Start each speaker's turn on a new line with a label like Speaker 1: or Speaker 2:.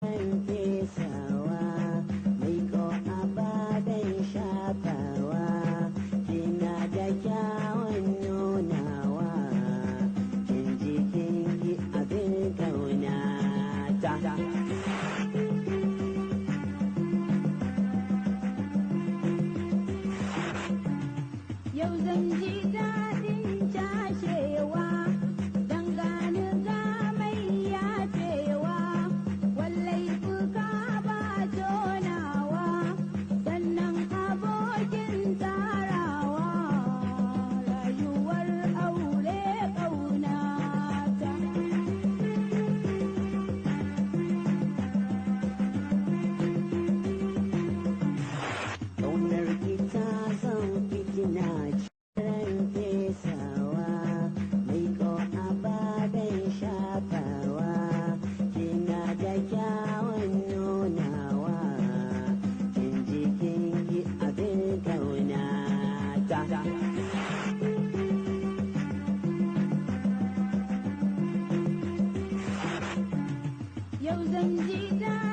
Speaker 1: Fesawa, mai ko ababen shafawa, kina da kyawun nunawa, kin ji kin yi abin kauna ta.
Speaker 2: Yau zan ji daɗin cashewa, dangane ga mai yafewa, wallai fuka ba tonawa, sannan abokin tsarawa, rayuwar aure ƙaunata.
Speaker 1: Ƙaunar ki ta zan fitina ran fesawa, mai ko ababen shafawa, kina da kyawun nunawa, kin ji kin yi abin kauna ta.
Speaker 2: Yau zan ji daɗin